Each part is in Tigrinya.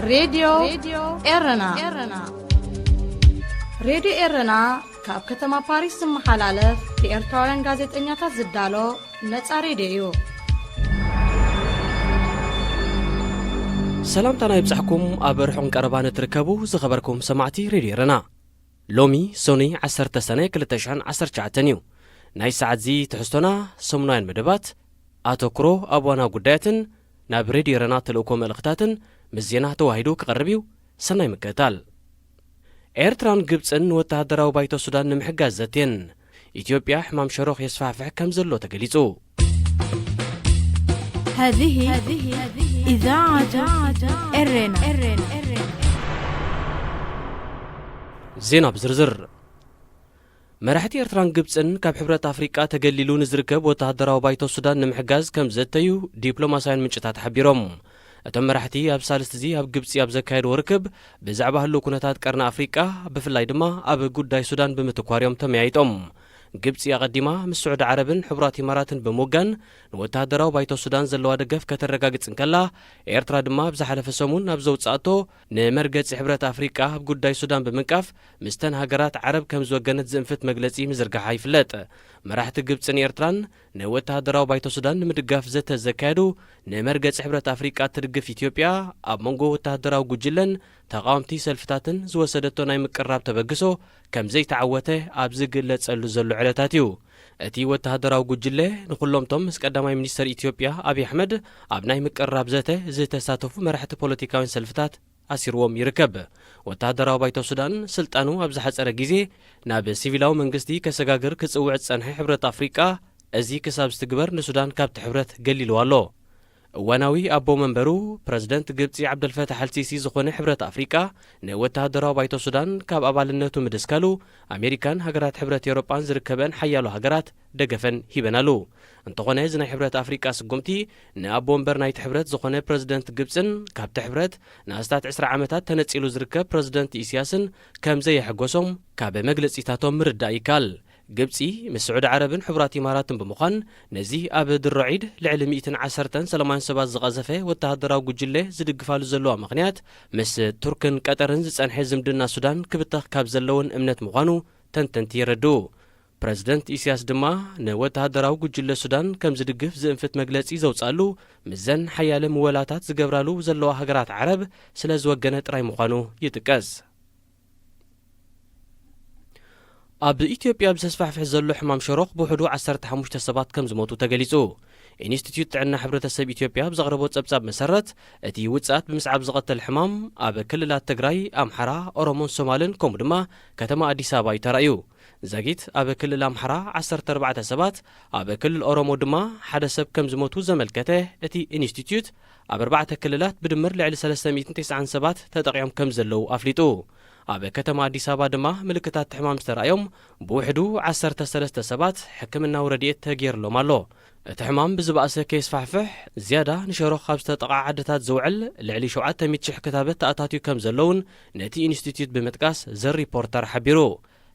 ሬድዮ ኤረና። ሬድዮ ኤረና ካብ ከተማ ፓሪስ ዝመሓላለፍ ብኤርትራውያን ጋዜጠኛታት ዝዳሎ ነጻ ሬድዮ እዩ። ሰላምታና ይብጻሕኩም፣ ኣብ ርሑቕን ቀረባን እትርከቡ ዝኸበርኩም ሰማዕቲ ሬድዮ ኤረና። ሎሚ ሶኑይ ዓሰርተ ሰነ ክልተ ሽሕን ዓሰርተ ትሽዓተን እዩ። ናይ ሰዓትዚ ትሕዝቶና ሰሙናውያን መደባት፣ ኣተኩሮ ኣብ ዋና ጉዳያትን ናብ ሬድዮ ኤረና ተልእኮ መልእኽታትን ምስ ዜና ተዋሂዱ ክቐርብ እዩ። ሰናይ ምክእታል። ኤርትራን ግብጽን ንወተሃደራዊ ባይቶ ሱዳን ንምሕጋዝ ዘትየን። ኢትዮጵያ ሕማም ሸሮኽ የስፋሕፍሕ ከም ዘሎ ተገሊጹ። هذه إذاعة إرنا. ዜና ብዝርዝር። መራሕቲ ኤርትራን ግብጽን ካብ ሕብረት ኣፍሪቃ ተገሊሉ ንዝርከብ ወተሃደራዊ ባይቶ ሱዳን ንምሕጋዝ ከም ዘተዩ ዲፕሎማስያውያን ምንጭታት ሓቢሮም። እቶም መራሕቲ ኣብ ሳልስቲ እዚ ኣብ ግብጺ ኣብ ዘካየድዎ ርክብ ብዛዕባ ህልው ኩነታት ቀርኒ ኣፍሪቃ፣ ብፍላይ ድማ ኣብ ጉዳይ ሱዳን ብምትኳር እዮም ተመያይጦም። ግብጺ ኣቐዲማ ምስ ስዑዲ ዓረብን ሕቡራት ኢማራትን ብምውጋን ንወተሃደራዊ ባይቶ ሱዳን ዘለዋ ደገፍ ከተረጋግጽ እንከላ፣ ኤርትራ ድማ ኣብ ዝሓለፈ ሰሙን ኣብ ዘውጽኣቶ ንመርገጺ ሕብረት ኣፍሪቃ ኣብ ጉዳይ ሱዳን ብምንቃፍ ምስተን ሃገራት ዓረብ ከም ዝወገነት ዝእንፍት መግለጺ ምዝርጋሓ ይፍለጥ። መራሕቲ ግብጽን ኤርትራን ንወተሃደራዊ ባይቶ ሱዳን ንምድጋፍ ዘተ ዘካየዱ፣ ንመርገጺ ሕብረት ኣፍሪቃ እትድግፍ ኢትዮጵያ ኣብ መንጎ ወተሃደራዊ ጉጅለን ተቓወምቲ ሰልፍታትን ዝወሰደቶ ናይ ምቅርራብ ተበግሶ ከም ዘይተዓወተ ኣብ ዝግለጸሉ ዘሎ ዕለታት እዩ። እቲ ወተሃደራዊ ጉጅለ ንኹሎምቶም ምስ ቀዳማይ ሚኒስተር ኢትዮጵያ ኣብይ ኣሕመድ ኣብ ናይ ምቅርራብ ዘተ ዝተሳተፉ መራሕቲ ፖለቲካውያን ሰልፍታት ኣሲርዎም ይርከብ። ወተሃደራዊ ባይቶ ሱዳን ስልጣኑ ኣብ ዝሓጸረ ግዜ ናብ ሲቪላዊ መንግስቲ ከሰጋግር ክጽውዕ ዝጸንሐ ሕብረት ኣፍሪቃ፣ እዚ ክሳብ ዝትግበር ንሱዳን ካብቲ ሕብረት ገሊልዋ ኣሎ። እዋናዊ ኣቦ መንበሩ ፕረዚደንት ግብጺ ዓብደልፈታሕ ኣልሲሲ ዝኾነ ሕብረት ኣፍሪቃ ንወተሃደራዊ ባይቶ ሱዳን ካብ ኣባልነቱ ምድስካሉ ኣሜሪካን ሃገራት ሕብረት ኤውሮጳን ዝርከበን ሓያሎ ሃገራት ደገፈን ሂበናሉ። እንተኾነ እዚ ናይ ሕብረት ኣፍሪቃ ስጉምቲ ንኣቦ ወንበር ናይቲ ሕብረት ዝኾነ ፕረዚደንት ግብጽን ካብቲ ሕብረት ንኣስታት ዕስራ ዓመታት ተነጺሉ ዝርከብ ፕረዚደንት ኢስያስን ከም ዘየሐጎሶም ካብ መግለጺታቶም ምርዳእ ይከኣል። ግብጺ ምስ ስዑዲ ዓረብን ሕቡራት ኢማራትን ብምዃን ነዚ ኣብ ድሮ ዒድ ልዕሊ ሚእትን ዓሰርተን ሰላማውያን ሰባት ዝቐዘፈ ወተሃደራዊ ጉጅለ ዝድግፋሉ ዘለዋ ምኽንያት ምስ ቱርክን ቀጠርን ዝጸንሐ ዝምድና ሱዳን ክብተኽ ካብ ዘለውን እምነት ምዃኑ ተንተንቲ የረድኡ። ፕረዚደንት ኢስያስ ድማ ንወተሃደራዊ ጉጅለ ሱዳን ከም ዝድግፍ ዝእንፍት መግለጺ ዘውጽኣሉ ምስዘን ሓያለ ምወላታት ዝገብራሉ ዘለዋ ሃገራት ዓረብ ስለ ዝወገነ ጥራይ ምዃኑ ይጥቀስ። ኣብ ኢትዮጵያ ብዘስፋሕፍሕ ዘሎ ሕማም ሸሮኽ ብውሕዱ ዓሰርተ ሓሙሽተ ሰባት ከም ዝሞቱ ተገሊጹ። ኢንስቲትዩት ጥዕና ሕብረተሰብ ኢትዮጵያ ብዘቕረቦ ጸብጻብ መሰረት፣ እቲ ውጽኣት ብምስዓብ ዝቐተል ሕማም ኣብ ክልላት ትግራይ፣ ኣምሓራ፣ ኦሮሞን ሶማልን ከምኡ ድማ ከተማ ኣዲስ ኣበባ እዩ ተራእዩ። ዛጊት ኣብ ክልል ኣምሓራ ዓሰርተ ኣርባዕተ ሰባት፣ ኣብ ክልል ኦሮሞ ድማ ሓደ ሰብ ከም ዝሞቱ ዘመልከተ እቲ ኢንስቲትዩት፣ ኣብ ኣርባዕተ ክልላት ብድምር ልዕሊ ሰለስተ ሚእትን ተስዓን ሰባት ተጠቒዖም ከም ዘለዉ ኣፍሊጡ። ኣብ ከተማ ኣዲስ ኣበባ ድማ ምልክታት ሕማም ዝተራእዮም ብውሕዱ ዓሰርተ ሰለስተ ሰባት ሕክምናዊ ረድኤት ተገይርሎም ኣሎ። እቲ ሕማም ብዝባእሰ ከየስፋሕፍሕ ዝያዳ ንሸሮኽ ካብ ዝተጠቕዓ ዓድታት ዝውዕል ልዕሊ ሸውዓተ ሚእቲ ሽሕ ክታበት ተኣታትዩ ከም ዘለውን ነቲ ኢንስቲትዩት ብምጥቃስ ዘ ሪፖርተር ሓቢሩ።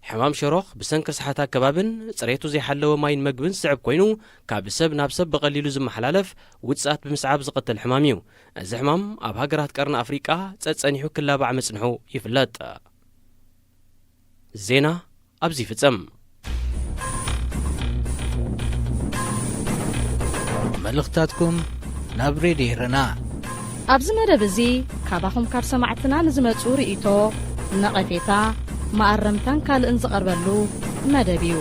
ሕማም ሸሮኽ ብሰንኪ ሰሓት ኣገባብን ጽሬቱ ዘይሓለወ ማይን መግብን ዝስዕብ ኮይኑ፣ ካብ ሰብ ናብ ሰብ ብቐሊሉ ዝመሓላለፍ ውጽኣት ብምስዓብ ዝቐትል ሕማም እዩ። እዚ ሕማም ኣብ ሃገራት ቀርኒ ኣፍሪቃ ጸጸኒሑ ክላባዕ ምጽንሑ ይፍለጥ። ዜና ኣብዚ ይፍጸም። መልእኽታትኩም ናብ ሬድዮ ኤረና። ኣብዚ መደብ እዚ ካባኹም ካብ ሰማዕትና ንዝመጹ ርእይቶ፣ ነቐፌታ፣ መኣረምታን ካልእን ዝቐርበሉ መደብ እዩ።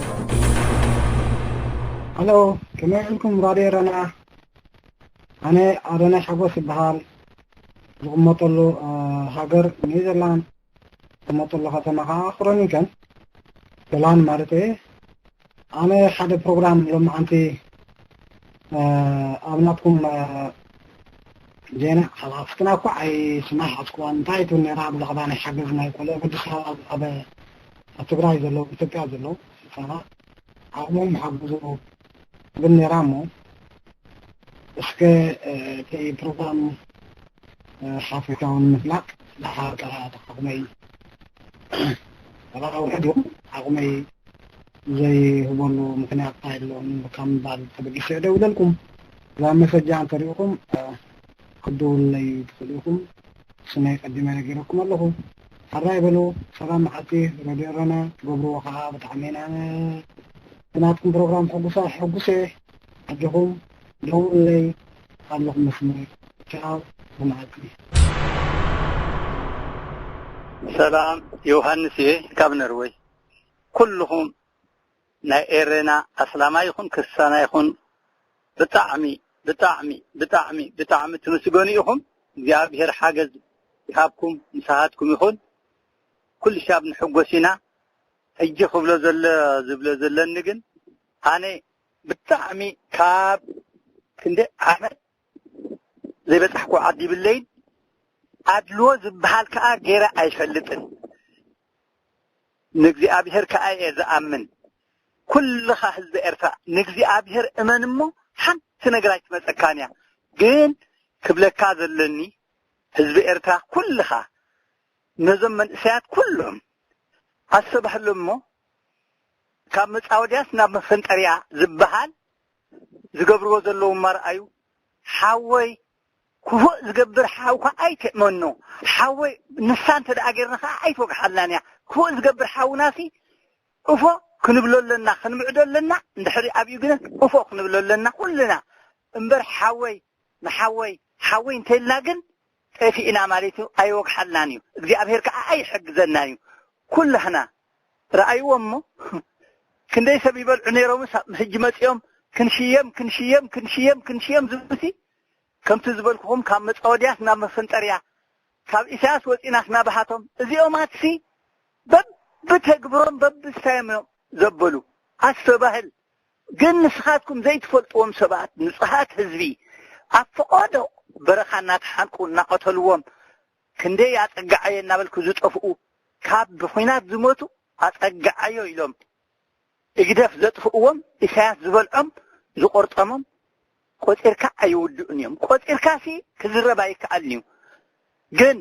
ሃሎ፣ ከመይ ውዒልኩም ራድዮ ኤረና? ኣነ ኣዶናይ ሓጎስ ይበሃል። ዝቕመጠሉ፣ እ፣ ሃገር ኔዘርላንድ፣ ዝቕመጠሉ ከተማ ኸዓ ክሮኒንከን፣ ሆላንድ ማለት እየ። ኣነ ሓደ ፕሮግራም ሎማዓንቲ፣ እ፣ ኣብ ናትኩም፣ እ፣ ዜና ሓፍትና እኳ ኣይስማዕ ሓዝክዋን። እንታይ ትብል ነይራ? ብዛዕባ ናይ ሓገዝ ናይ ቆልዑ ወዲ ሰብ ኣብ፣ ኣብ፣ ኣብ ትግራይ ዘለዉ፣ ኢትዮጵያ ዘለዉ ህፃናት ዓቕሞም ሓግዙ ትብል ነይራ እሞ፣ እስከ፣ እ፣ እቲ ፕሮግራም፣ እ፣ ሓፊሻውን ምፍላጥ ዝሓርቀ ዓቕመይ፣ ተባራዊ ሕድ ዓቕመይ ዘይህበሉ ምኽንያት ኣይለውን ካብ ምባል ተበጊሰ ደውለልኩም። እዛ መሰጃ እንተሪእኹም፣ እ፣ ክትደውሉለይ ትኽእሉ ኢኹም። ስመይ ቀዲመ ነጊረኩም ኣለኹ። ሕራይ በሉ። ሰላም መዓልቲ ረድዮ ኤረና ትገብርዎ ከዓ ብጣዕሚ ኢና ብናትኩም ፕሮግራም ሕጉሳ ሕጉሰ። ኣጆኹም ደውሉለይ ኣለኹም መስመር። ቻው ብመዓልቲ። ሰላም፣ ዮሃንስ እየ ካብ ነርወይ። ኩልኹም ናይ ኤረና ኣስላማይ ይኹን ክርስቲያና ይኹን ብጣዕሚ ብጣዕሚ ብጣዕሚ ብጣዕሚ ትምስገኑ ኢኹም። እግዚኣብሔር ሓገዝ ካብኩም ምሳኻትኩም ይኹን። ኩሉ ሻብ ንሕጎስ ኢና። ሕጂ ክብሎ ዘለ ዝብሎ ዘለኒ ግን ኣነ ብጣዕሚ ካብ ክንደ ዓመት ዘይበጻሕኩ ዓዲ ይብለይን ኣድልዎ ዝበሃል ከኣ ገይረ ኣይፈልጥን። ንእግዚኣብሔር ከኣ እየ ዝኣምን። ኩልኻ ህዝቢ ኤርትራ ንእግዚኣብሔር እመን እሞ ሓንቲ ነገር ኣይትመጸካን እያ። ግን ክብለካ ዘለኒ ህዝቢ ኤርትራ ኩልኻ ነዞም መንእሰያት ኩሎም ኣስተባህሎም እሞ ካብ መጻወድያስ ናብ መፈንጠርያ ዝበሃል ዝገብርዎ ዘለዉ እማ ረኣዩ። ሓወይ ክፉእ ዝገብር ሓውካ ኣይትእመኖ። ሓወይ ንሳ እንተ ደኣ ጌርና ከኣ ኣይትወግሓልናን እያ። ክፉእ ዝገብር ሓውናሲ እፎ ክንብሎ ኣለና፣ ክንምዕዶ ኣለና። እንድሕሪ ኣብዩ ግን እፎ ክንብሎ ኣለና ኩልና። እምበር ሓወይ ንሓወይ ሓወይ እንተኢልና ግን ጠፊእና ማለት እዩ። ኣይወግሓልናን እዩ። እግዚኣብሔር ከኣ ኣይሕግዘናን እዩ። ኩላህና ረኣይዎ እሞ ክንደይ ሰብ ይበልዑ ነይሮምስ ኣብ ሕጂ መጺኦም ክንሽየም ክንሽየም ክንሽየም ክንሽየም ዝብሉሲ ከምቲ ዝበልኩኹም ካብ መጻወድያስ ናብ መፈንጠርያ ካብ ኢሳያስ ወጺናስ ናባሃቶም እዚኦማትሲ በብተግብሮም በብስታዮም እዮም ዘበሉ። ኣስተባህል ግን ንስኻትኩም ዘይትፈልጥዎም ሰባት ንጹሃት ህዝቢ ኣብ ፈቐዶ በረኻ እናተሓንቁ እናቐተልዎም ክንደይ ኣጸጋዓዮ እናበልኩ ዝጠፍኡ ካብ ብኹናት ዝሞቱ ኣጸጋዓዮ ኢሎም ህግደፍ ዘጥፍእዎም ኢሳያስ ዝበልዖም ዝቆርጠሞም ቆጺርካ ኣይውድኡን እዮም። ቆጺርካሲ ክዝረብ ኣይከኣልን እዩ። ግን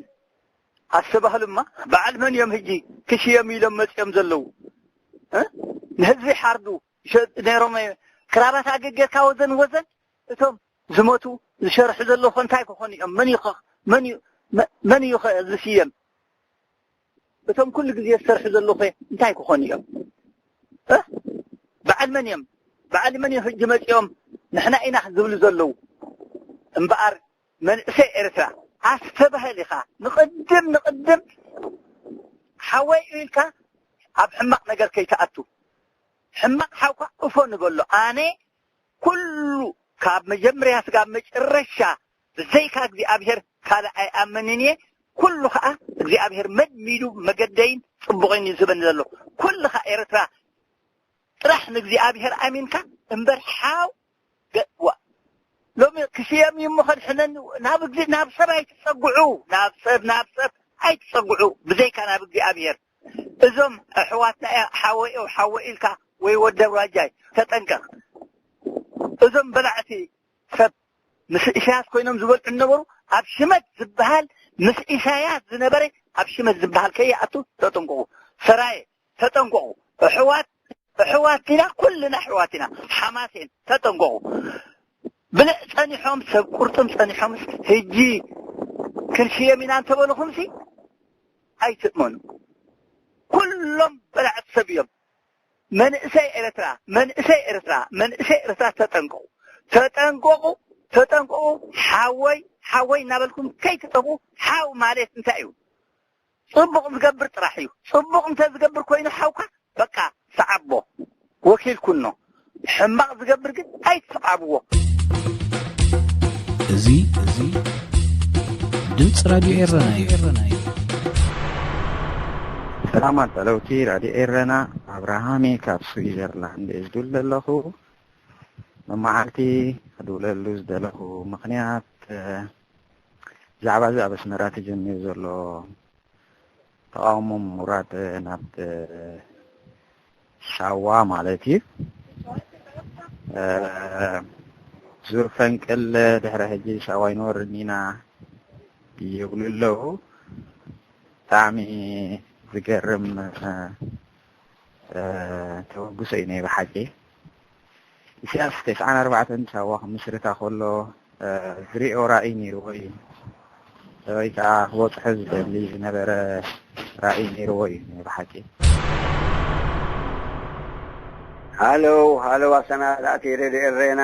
ኣስተባህሉማ በዓል መን እዮም ህጂ ክሽየሙ ኢሎም መጺኦም ዘለዉ? እ? ንህዝቢ ሓርዱ ይሸ- ነይሮም ክራባት ኣገገርካ ወዘን ወዘን እቶም ዝሞቱ ዝሸርሑ ዘለዉ ከ እንታይ ክኾኑ እዮም? መን እዩ ከ- መን እዩ መ- መን እዩ ከ ዝስየም? እቶም ኩሉ ግዜ ዝሰርሑ ዘለዉ ከ እንታይ ክኾኑ እዮም? እ? በዓል መን እዮም? በዓል መን እዮም ህጂ መጺኦም ንሕና ኢና ዝብሉ ዘለዉ? እምበኣር መንእሰይ ኤርትራ ኣስተባህል ኢኻ። ንቕድም ንቕድም ሓወይ ኢልካ ኣብ ሕማቕ ነገር ከይትኣቱ። ሕማቕ ሓውካ እፎ ንበሎ። ኣነ ኩሉ ካብ መጀመርያ ስጋብ መጨረሻ ብዘይካ እግዚኣብሔር ካልእ ኣይኣምንን እየ። ኩሉ ኸኣ እግዚኣብሔር መድሚዱ መገደይን ጽቡቕን እዩ ዝህበኒ ዘሎ። ኩልኻ ኤርትራ ጥራሕ ንእግዚኣብሔር ኣሚንካ እምበር ሓው ገ- ዋ- ሎሚ ክሽየም እዩ እሞ ከድሕነኒ ናብ እግዚ ናብ ሰብ ኣይትጸግዑ። ናብ ሰብ ናብ ሰብ ኣይትጸግዑ ብዘይካ ናብ እግዚኣብሔር። እዞም ኣሕዋትና እያ ሓወ እዩ ሓወ ኢልካ ወይ ወደ ራጃይ ተጠንቀቕ። እዞም በላዕቲ ሰብ ምስ ኢሳያስ ኮይኖም ዝበልዑ ነበሩ። ኣብ ሽመት ዝበሃል ምስ ኢሳያስ ዝነበረ ኣብ ሽመት ዝበሃል ከይኣቱ ተጠንቀቑ። ሰራየ ተጠንቀቑ። ኣሕዋት ኣሕዋት ኢና፣ ኩልና ኣሕዋት ኢና። ሓማሴን ተጠንቀቑ። ብልዕ ጸኒሖም ሰብ ቁርጥም ጸኒሖምስ ህጂ ክንሽየም ኢና እንተበልኹምሲ ኣይትእመኑ። ኩሎም በላዕቲ ሰብ እዮም። መንእሰይ ኤርትራ መንእሰይ ኤርትራ መንእሰይ ኤርትራ ተጠንቀቑ፣ ተጠንቀቑ፣ ተጠንቀቑ። ሓወይ ሓወይ እናበልኩም ከይትጠፍኡ። ሓው ማለት እንታይ እዩ? ጽቡቕ ዝገብር ጥራሕ እዩ። ጽቡቕ እንተ ዝገብር ኮይኑ ሓውካ በቃ ሰዓቦ ወኪል ኩኖ። ሕማቕ ዝገብር ግን ኣይትስዓብዎ። እዚ እዚ ድምፂ ራድዮ ኤረና እዩ። ሰላማት ጸለውቲ ራድዮ ኤረና ኣብርሃም እየ ካብ ስዊዘርላንድ እየ ዝድውል ዘለኹ። መመዓልቲ ክድውለሉ ዝደለኹ ምኽንያት ብዛዕባ እዚ ኣብ ኣስመራ ተጀሚሩ ዘሎ ተቓውሞ ምውራድ ናብ ሳዋ ማለት እዩ። ዙር ፈንቅል ድሕሪ ሕጂ ሳዋ ይንወርን ኢና ይብሉ ኣለዉ። ብጣዕሚ ዝገርም ተበግሶ እዩ ናይ ብሓቂ። ኢሳያስ ተስዓን ኣርባዕተን ሳዋ ክምስርታ ከሎ ዝሪኦ ራእይ ነይርዎ እዩ። ወይ ከዓ ክበፅሖ ዝደሊ ዝነበረ ራእይ ነይርዎ እዩ ናይ ብሓቂ። ሃሎ፣ ሃሎ፣ ኣሰናዳእቲ ሬድዮ ኤሬና፣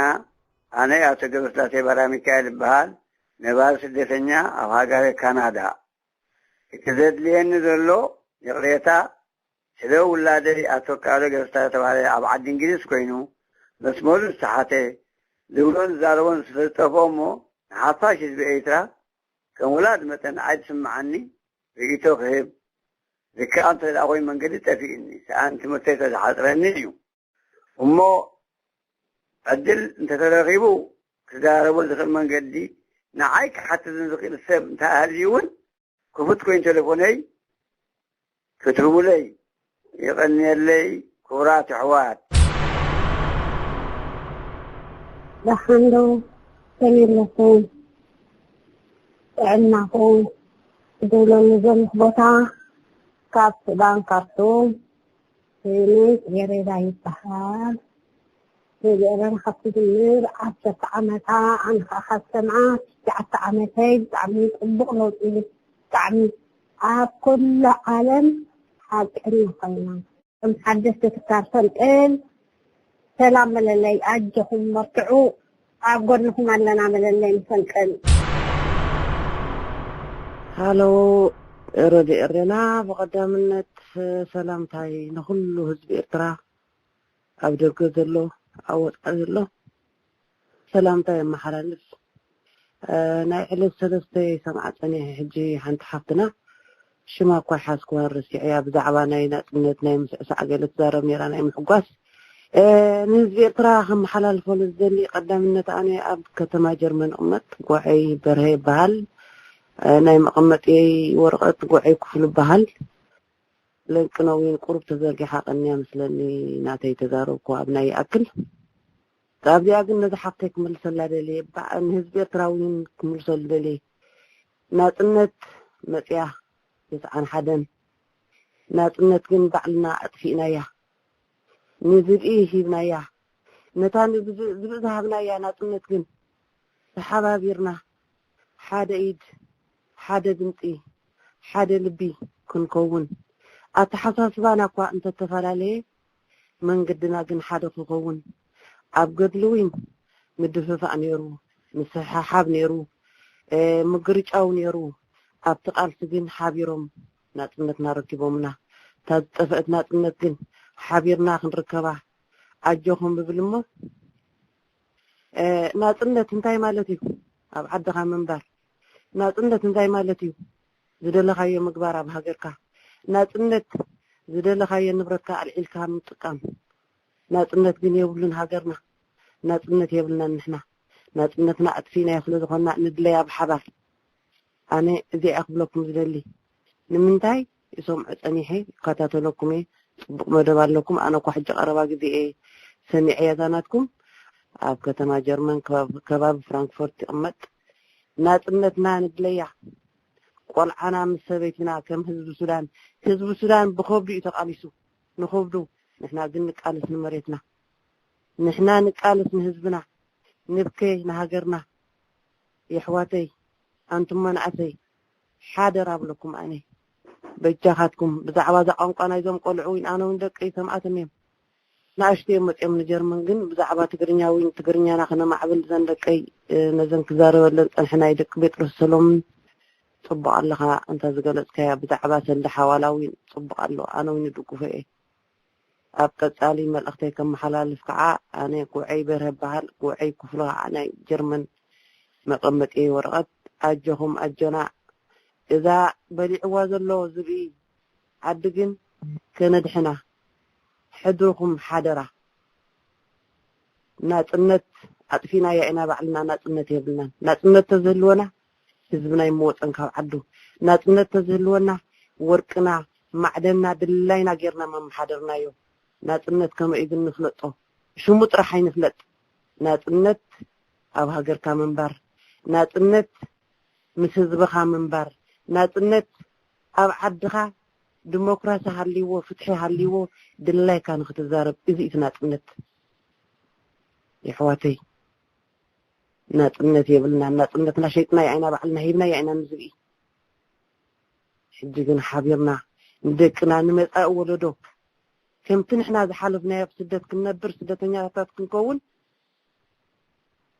ኣነ ኣቶ ገብረስላሴ ባራ ሚካኤል ይበሃል። ነባሪ ስደተኛ ኣብ ሃገረ ካናዳ። እቲ ዘድልየኒ ዘሎ ይቕሬታ፣ ስለ ውላደይ ኣቶ ካሎ ገብረስላሴ ተባሃለ ኣብ ዓዲ እንግሊዝ ኮይኑ መስመሩ ዝተሓተ፣ ዝብሎን ዝዛረቦን ስለ ዝጠፍኦ እሞ፣ ንሓፋሽ ህዝቢ ኤርትራ ከም ውላድ መጠን ንዓይ ዝስምዓኒ ርእይቶ ክህብ፣ ዝከኣል እንተ ደኣ ኮይኑ መንገዲ ጠፊእኒ፣ ሰኣን ትምህርተይ እንተ ዝሓጽረኒ እዩ። እሞ ዕድል እንተተረኺቡ ክዛረቦ ዝኽእል መንገዲ ንዓይ ክሓትትን ዝኽእል ሰብ እንተሃልዩ እውን ክፉት ኮይኑ ቴሌፎነይ ክትህቡለይ ይቐንየለይ ክቡራት ኣሕዋት። ደሓን ዶ? ከመይ ኣለኹም? ጥዕናኹም? ዝደውለሉ ዘለኹ ቦታ ካብ ሱዳን ካርቱም። ስመይ ጽጌረዳ ይበሃል። ጽጌረዳ ካብ ትጅምር ዓሰርተ ዓመታ፣ ኣነ ኸዓ ካብ ሰምዓ ትሽዓተ ዓመተይ። ብጣዕሚ ጽቡቕ ለውጢ፣ ብጣዕሚ ኣብ ኩሉ ዓለም ሓቀኛ ኮይና። ከም ሓደስቲ ትካል ፈንቅል ሰላም በለለይ፣ ኣጆኹም በርትዑ፣ ኣብ ጎንኹም ኣለና በለለይ ንፈንቅል። ሃሎ ሬድዮ ኤሬና፣ ብቐዳምነት ሰላምታይ ንኹሉ ህዝቢ ኤርትራ፣ ኣብ ደገ ዘሎ፣ ኣብ ወጻኢ ዘሎ ሰላምታይ የመሓላልፍ። እ፣ ናይ ዕለት ሰለስተ ይሰምዓ ጸኒሐ። ሕጂ ሓንቲ ሓፍትና ሽማ እኳ ይሓዝኩዋ ረሲዐያ፣ ብዛዕባ ናይ ናጽነት ናይ ምስዕሳዕ ገለ ትዛረብ ነይራ፣ ናይ ምሕጓስ። እ፣ ንህዝቢ ኤርትራ ከመሓላልፈሉ ዝደሊ ቀዳምነት ኣነ ኣብ ከተማ ጀርመን እቕመጥ፣ ጎዐይ በርሀ ይበሃል። እ፣ ናይ መቐመጢ ወረቐት ጎዐይ ክፍሉ ይበሃል። ለንቂ ነዊን ቁሩብ ተዘርጊሓ ቀንያ መስለኒ ናተይ ተዛረብኩ ኣብ ናይ ይኣክል። ካብዚኣ ግን ነዛ ሓፍተይ ክምልሰላ ደልየ፣ ባ-፣ ንህዝቢ ኤርትራ እውን ክምልሰሉ ደልየ። ናጽነት መጽያ ተስዓን ሓደን፣ ናጽነት ግን ባዕልና ኣጥፊእናያ። ንዝብኢ ሂብናያ። ነታ ንብዝ-፣ ዝብኢ ዝሃብናያ ናጽነት ግን ተሓባቢርና ሓደ ኢድ፣ ሓደ ድምጺ፣ ሓደ ልቢ ክንከውን፣ ኣተሓሳስባና እኳ እንተተፈላለየ፣ መንገድና ግን ሓደ ክኸውን፣ ኣብ ገድሊ እውን ምድፍፋእ ነይሩ፣ ምስሕሓብ ነይሩ፣ እ፣ ምግርጫው ነይሩ። ኣብቲ ቃልሲ ግን ሓቢሮም ናጽነትና ረኪቦምና። እታ ዝጠፍአት ናጽነት ግን ሓቢርና ክንርከባ ኣጆኹም ብብል እሞ፣ እ፣ ናጽነት እንታይ ማለት እዩ? ኣብ ዓድኻ ምንባር። ናጽነት እንታይ ማለት እዩ? ዝደለኻዮ ምግባር ኣብ ሃገርካ። ናጽነት ዝደለኻዮ ንብረትካ ኣልዒልካ ምጥቃም። ናጽነት ግን የብሉን ሃገርና። ናጽነት የብልናን ንሕና። ናጽነትና ኣጥፊእናዮ ስለ ዝኾንና ንድለያ ብሓባር። ኣነ እዚኣ ክብለኩም ዝደሊ። ንምንታይ ይሰምዖ ጸኒሐ፣ ይከታተለኩም እየ። ጽቡቕ መደብ ኣለኩም። ኣነ እኳ ሕጂ ቀረባ ግዜ እየ ሰሚዐያ እዛ ናትኩም። ኣብ ከተማ ጀርመን ከባቢ፣ ከባቢ ፍራንክፈርት ይቕመጥ። ናጽነትና ንድለያ። ቆልዓና ምስ ሰበይትና ከም ህዝቢ ሱዳን፣ ህዝቢ ሱዳን ብኸብዱ እዩ ተቓሊሱ፣ ንኸብዱ። ንሕና ግን ንቃለስ ንመሬትና። ንሕና ንቃለስ ንህዝብና፣ ንብከ ንሃገርና። የሕዋተይ፣ ኣንቱም መናእሰይ፣ ሓደራ እብለኩም ኣነ። በጃኻትኩም፣ ብዛዕባ እዛ ቋንቋ ናይዞም ቆልዑ እውን፣ ኣነ እውን ደቀይ ሰምኣቶም እዮም። ንኣሽቱ እዮም መጺኦም ንጀርመን፣ ግን ብዛዕባ ትግርኛ እውን፣ ትግርኛና ከነማዕብል እዘን ደቀይ፣ እ፣ ነዘን ክዛረበለን ጸንሐ ናይ ደቂ ጴጥሮስ ሰሎምን ጽቡቕ ኣለኻ፣ እንተ ዝገለጽካያ ብዛዕባ ሰንዲ ሓዋላ እውን ጽቡቕ ኣሎ። ኣነ እውን ይድግፎ እየ። ኣብ ቀጻሊ መልእኽተይ ከመሓላልፍ ከዓ፣ ኣነ ጉዐይ በርሀ እበሃል። ጉዐይ ክፍሉ ከዓ ናይ ጀርመን መቐመጢ ወረቐት። ኣጆኹም ኣጆና፣ እዛ በሊዕዋ ዘሎ ዝብኢ ዓዲ ግን ከነድሕና፣ ሕድርኹም ሓደራ። ናጽነት ኣጥፊናያ ኢና ባዕልና፣ ናጽነት የብልናን። ናጽነት ተዝህልወና ህዝብና ይመወጸን ካብ ዓዱ። ናጽነት ተዝህልወና ወርቅና፣ ማዕደንና፣ ድላይና ጌርና መመሓደርናዮ። ናጽነት ከመይ እዩ ግን ንፍለጦ? ሽሙ ጥራሕ ኣይንፍለጥ። ናጽነት ኣብ ሃገርካ ምንባር፣ ናጽነት ምስ ህዝብኻ ምንባር፣ ናጽነት ኣብ ዓድኻ ዲሞክራሲ ሃልይዎ፣ ፍትሒ ሃልይዎ፣ ድላይካ ንኽትዛረብ፣ እዚ እቲ ናጽነት። የሕዋተይ፣ ናጽነት የብልናን። ናጽነትና ሸይጥናዮ ኣይና፣ ባዕልና ሂብናዮ ኣይና ንዝብኢ። ሕጂ ግን ሓቢርና ንደቅና ንመጻኢ ወለዶ ከምቲ ንሕና ዝሓለፍናዮ ኣብ ስደት ክንነብር ስደተኛታት ክንከውን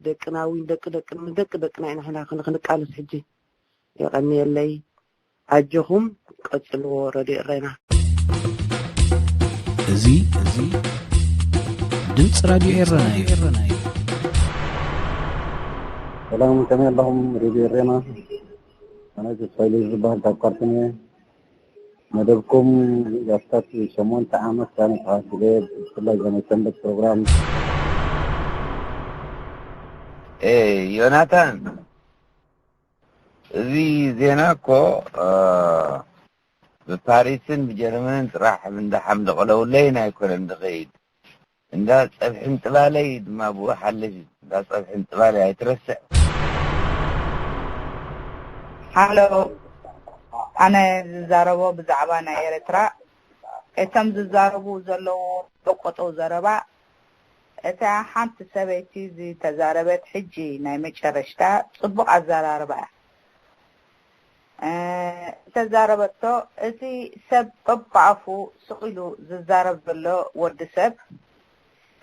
ደቅና እውን ደቂ ደቂ ንደቂ ደቅና ኢና ሕና ክንቃለስ ሕጂ የቐንየለይ ኣጆኹም ቀጽልዎ ረድዮ ኤረና እዚ እዚ ድምፂ ራድዮ ኤረና እዩ። ሰላም ከመይ ኣለኹም ሬድዮ ኤረና? ኣነ ተስፋይሉ ዝበሃል ካብ ካርቱም እየ። መደብኩም ያስታት ሸሞንተ ዓመት ኣነ ተኻትለ ብፍላይ ዘመይ ሰንበት ፕሮግራም ዮናታን፣ እዚ ዜና እኮ ብፓሪስን ብጀርመንን ጥራሕ እንዳ ሓምሊ ቀለውለይን ኣይኮነን ዝኸይድ፣ እንዳ ጸብሕን ጥባለይ ድማ ብኡ ሓልፍ፣ እንዳ ጸብሕን ጥባለይ ኣይትረስዕ። ሃሎ፣ ኣነ ዝዛረቦ ብዛዕባ ናይ ኤርትራ፣ እቶም ዝዛረቡ ዘለዉ ቆጠው ዘረባ፣ እታ ሓንቲ ሰበይቲ ዝተዛረበት ሕጂ ናይ መጨረሽታ ጽቡቕ ኣዘራርባ እያ። ዝተዛረበቶ እቲ ሰብ በብኣፉ ስቕ ኢሉ ዝዛረብ ዘሎ ወዲ ሰብ፣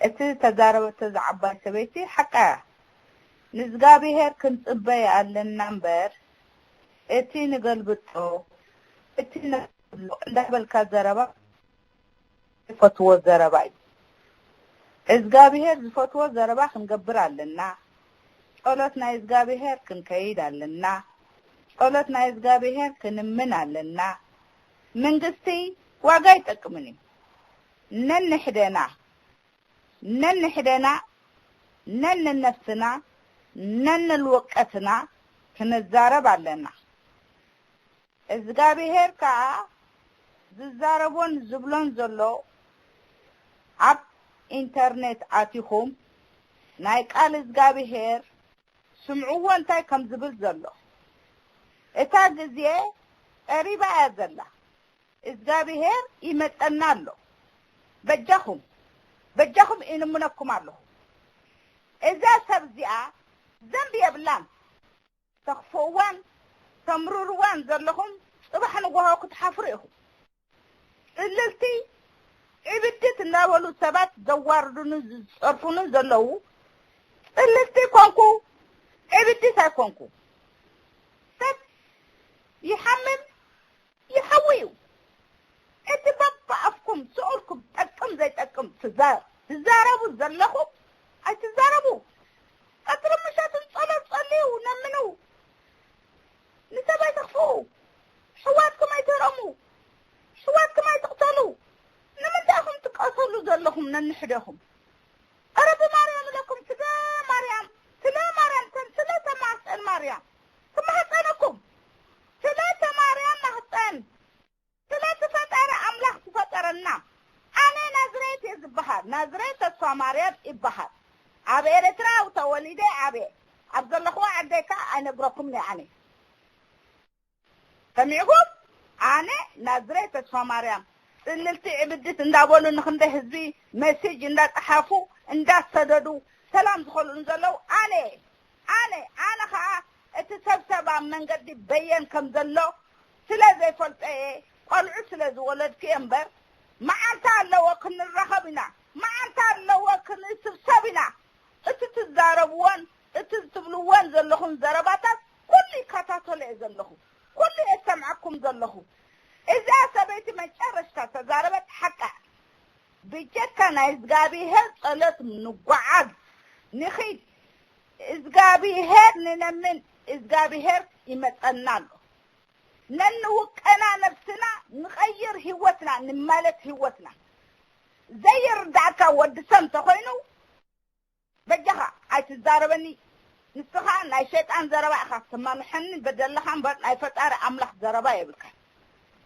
እቲ ዝተዛረበቶ እዛ ዓባይ ሰበይቲ ሓቃ እያ። ንእዝጋብሄር ክንጽበይ ኣለና እምበር፣ እቲ ንገልብጦ፣ እቲ ንብሎ እንዳበልካ ዘረባ ዝፈትዎ ዘረባ እዩ። እዝጋብሄር ዝፈትዎ ዘረባ ክንገብር ኣለና። ጸሎት ናይ እዝጋብሄር ክንከይድ ኣለና። ጸሎት ናይ እዝጋብሄር ክንምን ኣለና። መንግስቲ ዋጋ ኣይጠቅምን እዩ። ነንሕደና ነንሕደና ነንነፍስና ነንልወቀትና ክንዛረብ ኣለና። እዝጋብሄር ከኣ ዝዛረቦን ዝብሎን ዘሎ ኣብ ኢንተርኔት ኣቲኹም ናይ ቃል እዝጋብሄር ስምዕዎ እንታይ ከም ዝብል ዘሎ። እታ ግዜ ቀሪባ እያ ዘላ። እዝጋብሄር ይመጸና ኣሎ። በጃኹም በጃኹም ኢንምነኩም ኣለኹ። እዛ ሰብ እዚኣ ዘንቢ የብላን። ተኽፍእዋን ተምርርዋን ዘለኹም ጽባሕ ንጎሆ ክትሓፍሩ ኢኹም። ጽልልቲ ዕብድት እናበሉ ሰባት ዘዋርዱንን ዝጸርፉንን ዘለዉ ጽልልቲ ኮንኩ ዕብድት ኣይኮንኩ። ሰብ ይሓምም ይሓዊ እዩ። እቲ በብኣፍኩም ስኡልኩም ጠቅም ዘይጠቅም ትዛረቡ ዘለኹም ኣይትዛረቡ። ቀትርን ምሸትን ጸሎት ጸልዩ ነምኑ። ንሰብ ኣይተኽፍኡ። ሕዋትኩም ኣይትህረሙ። ሕዋትኩም ኣይትቕተሉ። ንምንታይ ኢኹም ትቀተሉ ዘለኹም ነንሕደኹም? ኧረ ብማርያም ኢለኩም ስለ ማርያም ስለ ማርያም ከም ስለ ተማህፀን ማርያም ትማህፀነኩም። ስለተ ማርያም ማህፀን ስለቲ ፈጣሪ ኣምላኽ ዝፈጠረና። ኣነ ናዝሬት እየ ዝበሃል። ናዝሬት ተስፋ ማርያም ይበሃል። ኣብ ኤርትራ ተወሊደ ዓብየ። ኣብ ዘለኽዎ ዓደይ ከዓ ኣይነግረኩምን እየ ኣነ። ሰሚዕኩም? ኣነ ናዝሬት ተስፋ ማርያም። ጽልልቲ ዕብድት እንዳበሉ ንክንደይ ህዝቢ መሴጅ እንዳጸሓፉ እንዳሰደዱ ሰላም ዝኸልኡን ዘለዉ ኣነ እየ። ኣነ ኣነ ኸዓ እቲ ሰብ ሰብ ኣብ መንገዲ በየን ከም ዘሎ ስለ ዘይፈልጦ እየ። ቆልዑ ስለ ዝወለድኩ እየ እምበር መዓልቲ ኣለዎ ክንራኸብ ኢና፣ መዓልቲ ኣለዎ ክንስብሰብ ኢና። እቲ ትዛረብዎን እቲ ትብልዎን ዘለኹም ዘረባታት ኩሉ ይከታተሎ እየ ዘለኹ፣ ኩሉ እየ ዝሰምዐኩም ዘለኹ። እዛ ሰበይቲ መጨረሽታ ተዛረበት ሓቃ። ብጀካ ናይ እዝጋብሄር ጸሎት ንጓዓዝ ንኺድ። እዝጋብሄር ንነምን እዝጋብሄር ይመጸና ኣሎ። ነንውቀና ነብስና ንቐይር ህይወትና ንማለት ህይወትና ዘይርዳእካ ወዲ ሰብ እንተኾይኑ በጃኻ ኣይትዛረበኒ። ንስኻ ናይ ሸይጣን ዘረባ ኢኻ ትሰማምሐኒ በደለኻ እምበር ናይ ፈጣሪ ኣምላኽ ዘረባ የብልካን።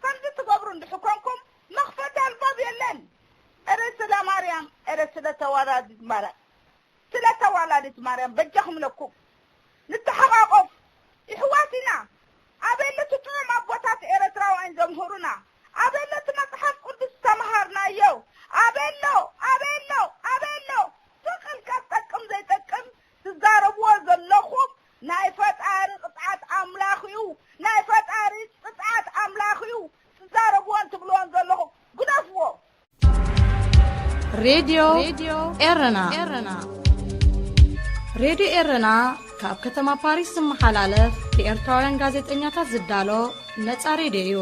ከምዚ ትገብሩ እንድሕር ኮንኩም መኽፈቲ ኣልባብ የለን። እረ ስለ ማርያም እረ ስለ ተዋላዲት ማርያም ስለ ተዋላዲት ማርያም በጃኹም ኢለኩም ንተሓቓቆፍ። ይሕዋት ኢና። ኣበይ ኣሎ እቲ ጥዑም ኣቦታት ኤረትራውያን ዘምህሩና? ኣበይ ኣሎ እቲ መጽሓፍ ቅዱስ ዝተምሃርናዮ? ኣበይ ኣሎ? ኣበይ ኣሎ? ኣበይ ኣሎ? ስቕ ኢልካ ዝጠቅም ዘይጠቅም ትዛረብዎ ዘለኹም ናይ ፈጣሪ ቅጽዓት ኣምላኽ እዩ። ናይ ፈጣሪ ቅጽዓት ኣምላኽ እዩ። ሬድዮ ኤረና። ሬድዮ ኤረና ካብ ከተማ ፓሪስ ዝመሓላለፍ ብኤርትራውያን ጋዜጠኛታት ዝዳሎ ነጻ ሬድዮ እዩ።